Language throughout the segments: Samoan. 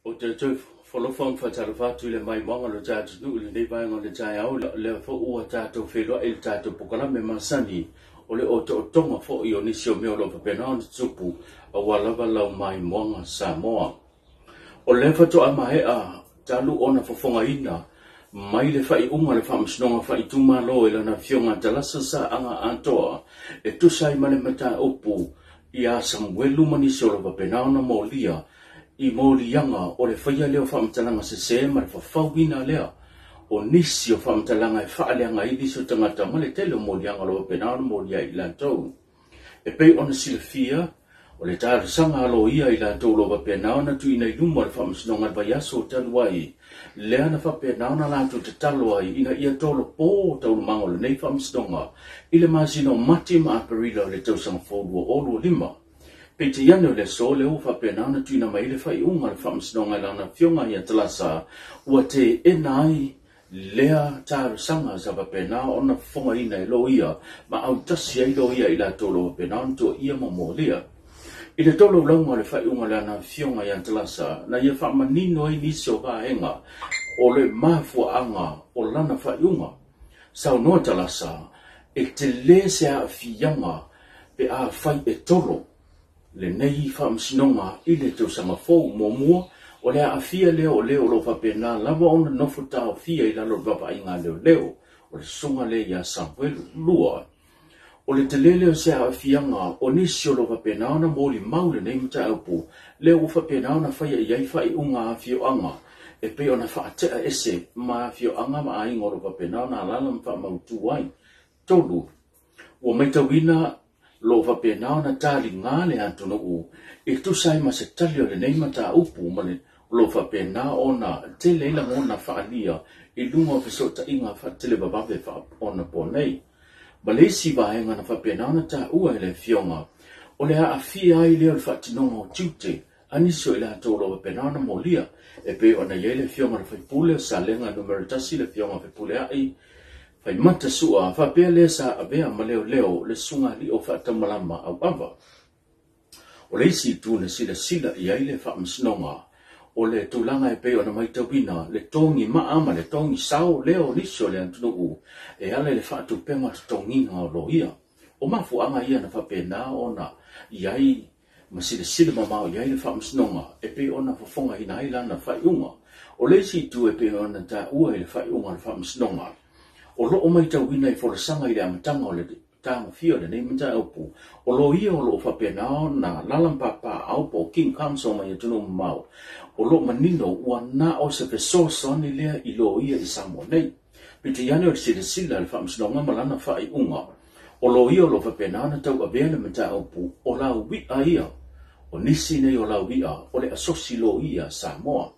Ou te toe folofa ma faatalofa atu i le maimoaga o le ta atunuu i lenei vaega o le taeao, lea foi ua tatou feiloai i le tatou polokalame masani o le otootoga foi o nisi o mea o lo o faapena ona tutupu aua lava lau maimoaga Samoa. O lea faatoa maea talu ona fofogaina mai le faaiuga a le Faamasinoga Faaitumalo i lana Afioga Talasa Saaga Atoa e tusa ai ma le mataupu ia Samuelu ma nisi o lo o faapena ona molia i moliaga o le faia lea o faamatalaga sese ma le fafauina lea o nisi o faamatalaga e faaleaga ai nisi o tagata ma le tele o moliaga o lo o faapena ona molia ai i latou. E pei ona silafia, o le talosaga a loia i latou o lo o faapena ona tuuina i luma o le Faamasinoga i le vaiaso talu ai, lea na faapena ona latou tatalo ai ina ia tolopo taualumaga o lenei Faamasinoga i le masina o Mati ma Aperila o le tausaga fou 2025. Peitai ane o le aso lea ua faapena ona tuuina mai ai le faaiuga a le Faamasinoga i lana Afioga ia Talasa ua teena ai lea talosaga sa faapena ona fofogaina e loia ma autasi ai loia i latou o lo o faapena ona tuuaia ma molia. I le tolaulauga o le faaiuga a lana Afioga ia Talasa, na ia faamanino ai nisi o vaega o le mafuaaga o lana faaiuga. Saunoa Talasa, e tele se aafiaga pe afai e tolo lenei faamasinoga i le tausaga fou. Muamua, o le aafia lea o le o lo o faapena lava ona nofo taofia i lalo o le vaavaaiga a leoleo, o le susuga lea ia Samuelu. Lua, o le tele lea o se aafiaga o nisi o lo o faapena ona molimau i lenei mataupu, lea ua faapena ona faia i ai faaiuga a afioaga e pei ona faatea ese ma afioaga ma aiga o lo o faapena ona alaala ma faamautu ai. 3, Ua matauina lo o faapena ona taliga le atunuu e tusa ai ma se tali o lenei mataupu ma le o lo o faapena ona tele ai lagona faaalia i luga o fesootaiga faatelevavave faaonaponei. Ma le isi vaega na faapena ona taua e le Afioga, o le aafia ai lea o le faatinoga o tiute a nisi o i latou o lo o faapena ona molia, e pei ona i ai le Afioga i le Faipule o Salega Numera 1, le Afioga Fepuleai Faimata Sua, faapea le sa avea ma leoleo le Susuga Alii o Faataumalama Auava. O le isi itu na silasila i ai le Faamasinoga, o le tulaga e pei ona matauina le togi maa ma le togi sao lea o nisi o le atunuu e ala i le faatupega o totogiga o loia. O mafuaaga ia na faapena ona i ai ma silasila mamao i ai le Faamasinoga e pei ona fofogaina ai lana faaiuga. O le isi itu e pei ona taua i le faaiuga a le Faamasinoga, o lo o matauina i folasaga i le amataga o le tagofia o lenei mataupu, o loia o lo o faapena ona alaala ma papaaao po o King Counsel mai atunuu mamao, o lo o manino ua na o se fesoasoani lea i loia i Samoa nei. Peitai ane o le silasila a le Faamasinoga ma lana faaiuga, O loia o lo o faapena ona tauavea le mataupu o laui'a ia, o nisi nei o laui'a o le Asosi Loia Samoa.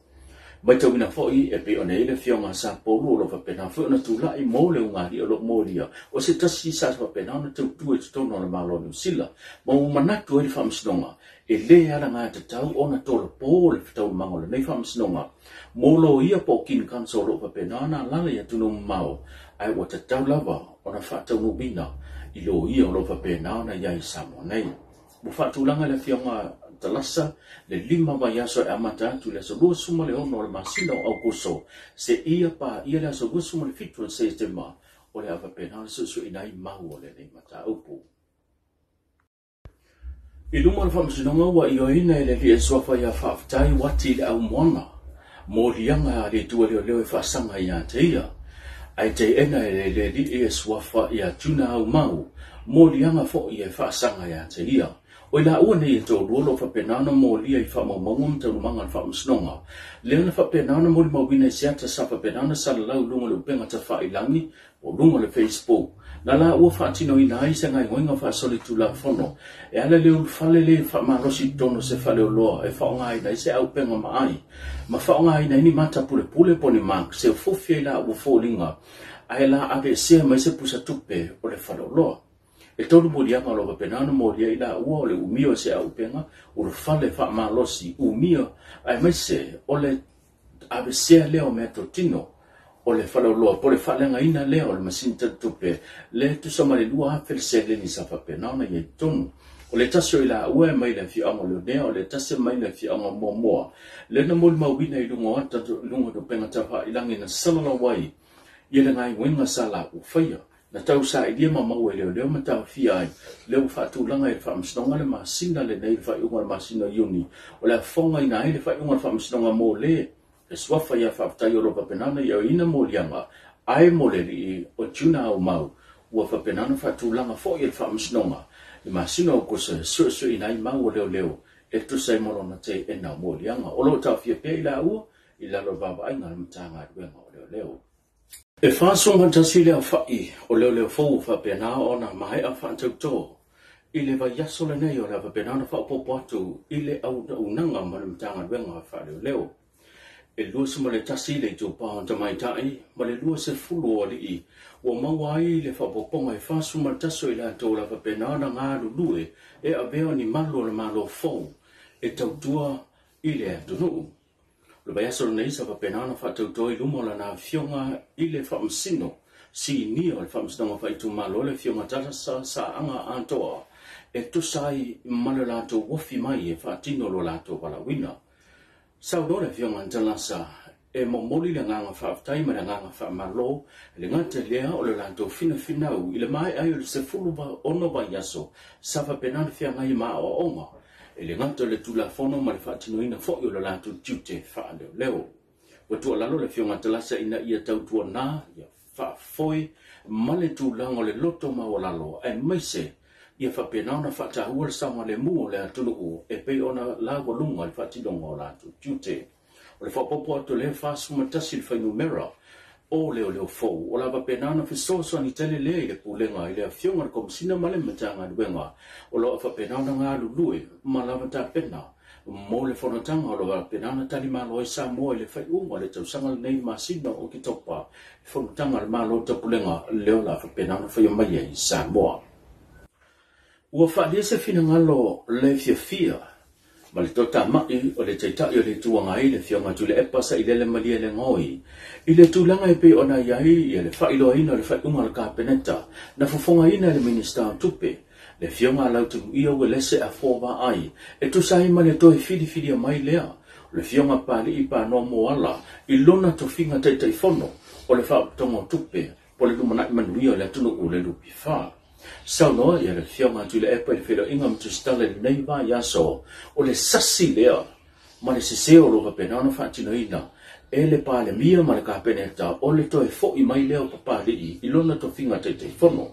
Matauina foi e pei ona i ai le Afioga a Sapolu o lo o faapena foi ona tulai mo le ugali'i o lo o molia, o se tasi sa faapena ona tautua i totonu o le Malo o Niu Sila, ma ua manatu ai le Faamasinoga e le alagatatau ona tolopo le taualumaga o lenei Faamasinoga mo loia po o King Counsel o lo o faapena ona alaala i atunuu mamao, ae ua tatau lava ona faataunuuina i loia o lo o faapena ona i ai i Samoa nei. Ua faatulaga e le Afioga Talasa le 5 vaiaso e amata atu i le aso 26 o le masina o Aokuso seia paia le aso 27 o Setema o le a faapena ona suesueina ai mau o lenei mataupu. I luma o le Faamasinoga ua ioeina e le Alii e Suafa ia Faafetai Uati i le aumoana moliaga a le Atua Leoleo e faasaga ia te ia, ae teena e le Alii e Suafa ia Tuna Aumau moliaga foi e faasaga ia te ia. O i laua nei e toalua o lo o faapena ona molia i faamaumauga ma taualumaga a le Faamasinoga, lea na faapena ona molimauina i se ata sa faapena ona salalau i luga o le upega tafailangi o luga o le Facebook, na laua faatinoina ai se gaoioiga faasolitulafono e ala i le ulufale le faamalosi i totonu o se faleoloa e faaaogaina ai se auupega maai ma faaaogaina ai ni mata pulepule po o ni marks e ofofi ai laua foliga ae la aveesea mai se pusa tupe o le faleoloa. E tolu moliaga o lo o faapena ona molia ai laua o le umia o se auupega ulufale faamalosi umia aemaise o le aveesea lea o meatotino o le faleoloa po o le faaleagaina lea o le masini tali tupe lea e tusa ma le 2,000 le seleni sa faapena ona i ai i totonu. O le tasi o i laua e mai le afioaga o Leonea, o le tasi e mai le afioaga o Moamoa. Lea na molimauina i luga o ata i luga o upega tafailagi na salalau ai ia le gaoioiga sa laua faia. Na tau sailia ma maua e leoleo ma taofia ai lea ua faatulaga e le Faamasinoga le masina lenei i le faaiuga o le masina o Iuni o le a fofogaina ai le faaiuga o le Faamasinoga mo le le suafa ia faafetai o lo o faapena ona ioeina moliaga ae mo le alii o Juna Aumau ua faapena ona faatulaga foi e le Faamasinoga le masina o Aokuso e suesueina ai mau o leoleo e tusa ai ma lona teena o moliaga o lo o taofia pea i laua i lalo o le vaavaaiga a le Matagaluega o Leoleo. E 41 le aofai o leoleo fou ua faapena ona maea faatautō i le vaiaso lenei o le a faapena ona faaopoopo atu i le auaunaga ma le Matagaluega Faaleoleo. E 21 le itupa o tamaitai ma le 20 o alii ua maua ai le faaopoopoga e 41 o i latou o le a faapena ona galulue e avea o ni malu o le Malo fou e tautua i le atunuu. O le vaiaso lenei sa faapena ona faatauto i luma o lana afioga i le Faamasino Sinia o le Faamasinoga Faaitumalo le Afioga Talasa Saaga Atoa e tusa ai ma le latou ofi mai e faatino lo latou valaauina. Saunoa le Afioga Talasa e momoli le agaga faafetai ma le agaga faamalo e le gata i lea o le latou finafinau i le maea ai o le 16 vaiaso sa faapena ona feagai ma aoaoga e le gata o le Tulafono ma le faatinoina foi o le latou tiute faaleoleo. Ua tuualalo le Afioga Talasa ina ia tautuana ia faafoe ma le tulaga o le loto maualalo aemaise ia faapena ona faataua le saogalemu o le atunuu e pei ona laualuga i le faatinoga o latou tiute. O le faaopoopo atu o lea 41 le fuainumera o leoleo fou, o le a faapena ona fesoasoani tele lea i le Pulega i le Afioga i le Komesina ma le Matagaluega o lo o faapena ona galulue ma lava tapena mo le fonotaga o lo o faapena ona talimalo ai Samoa i le faaiuga o le tausaga lenei i le masina o Oketopa, le fonotaga a le Malo o Taupulega lea o le a faapena ona faia mai ai i Samoa. Ua faaalia se finagalo le fiafia ma le toatamai o le Taitai o le Itu Agai, le Afioga Tuilaepa Sailele Malielegaoi, i le tulaga e pei ona i ai le faailoaina o le faaiuga a le Kapeneta na fofogaina e le Minisita o Tupe, le Afioga a Lautimuia Uelese Afoa Vaai, e tusa ai ma le toe filifilia mai lea o le Afioga Papalii Panoa Moala i lona tofiga Taitaifono o le Faapotopotoga o Tupe po o le Lumanai Manuia o le Atunuu le NPF. Saunoa ia le Afioga Tuilaepa i le feiloaiga ma Tusitala i lenei vaiaso, o le sasi lea ma le sese o lo o faapena ona faatinoina e le Palemia ma le Kapeneta o le toe foi mai lea o Papalii i lona tofiga Taitaifono.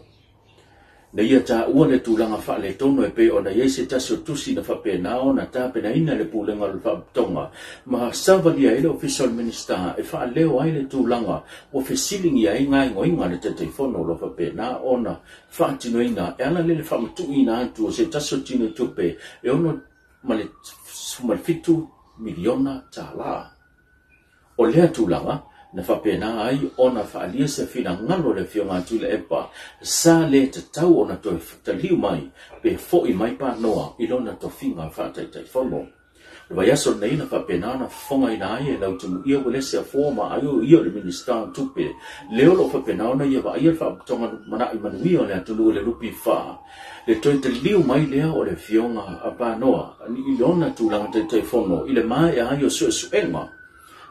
Na ia taua le tulaga faaletonu e pei ona i ai se tasi o tusi na faapena ona tapenaina e le Pulega o le Faalapotopotoga ma savalia ai le Ofisa o le Minisita e faaleo ai le tulaga ua fesiligia ai gaoioiga a le Taitaifono o lo o faapena ona faatinoina e ala lea le faamatuuina atu o se tasi o tino tupe e $67 miliona tala. O lea tulaga, na faapena ai ona faaalia se finagalo o le Afioga a Tuilaepa sa le tatau ona toe taliu mai pe foi mai Panoa i lona tofiga faataitaifono. O le vaiaso lenei na faapena ona fofogaina ai e Lautimuia Uelese Afoa ma Aio ia o le Minisita o Tupe lea o lo o faapena ona ia vaaia le Faalapotopotoga Lumanai Manuia o le Atunuu le NPF le toe taliu mai lea o le Afioga a Panoa i lona tulaga taitaifono i le maea ai o suesuega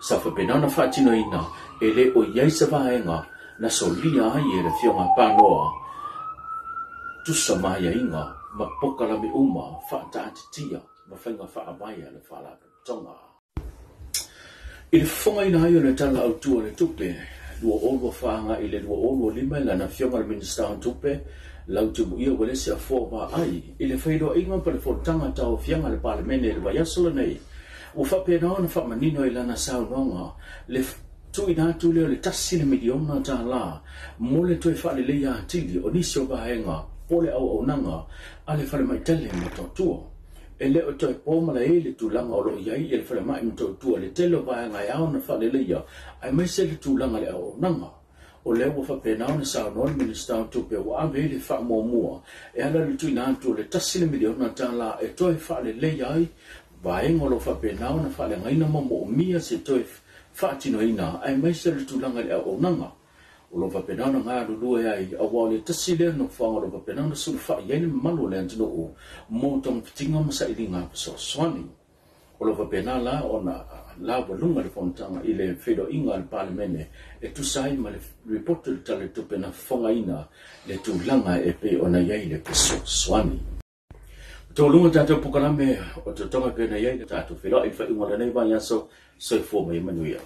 sa faapena ona faatinoina e le o i ai se vaega na solia ai e le Afioga a Panoa tusa ma aiaiga ma pokalame uma faataatitia ma faiga faavae a le Faalapotopotoga. I le fofogaina ai o le Tala Autu o le Tupe 2024 agai i le 2025 e lana Afioga i le Minisita o Tupe, Lautimuia Uelese Afoa Vaai, i le feiloaiga ma le fonotaga tauaofiaga a le Palemene i le vaiaso lenei, ua faapena ona faamanino i lana saunoaga le tuuina atu lea o le $1 miliona mo le toe faaleleia atili o nisi o vaega po o le auaunaga a le Falemai Tele i Motootua. E le o toe po malae le tulaga o lo o i ai le falemai Motootua i le tele o vaega e ao ona faaleleia aemaise le tulaga i le auaunaga. O lea ua faapena ona saunoa le Minisita o Tupe ua ave ai le faamuamua e ala i le tuuina atu o le $1 miliona e toe faaleleia ai vaega o lo o faapena ona faaleagaina ma moomia se toe faatinoina aemaise le tulaga i le auaunaga. O lo o faapena ona galulue ai, aua o le tasi lea nofoaga o lo o faapena ona sulufai ai le mamalu o le atunuu mo togafitiga ma sailiga fesoasoani. O lo o faapena la ona laualuga le fonotaga i le feiloaiga a le Palemene e tusa ai ma le Lipoti o le Tala o le Tupe na fofogaina le tulaga e pei ona i ai le fesoasoani. Taualuga tatou polokalame o totoga e pei ona i ai le tatou feiloai i le faaiuga o lenei vaiaso. Soifua ma ia manuia.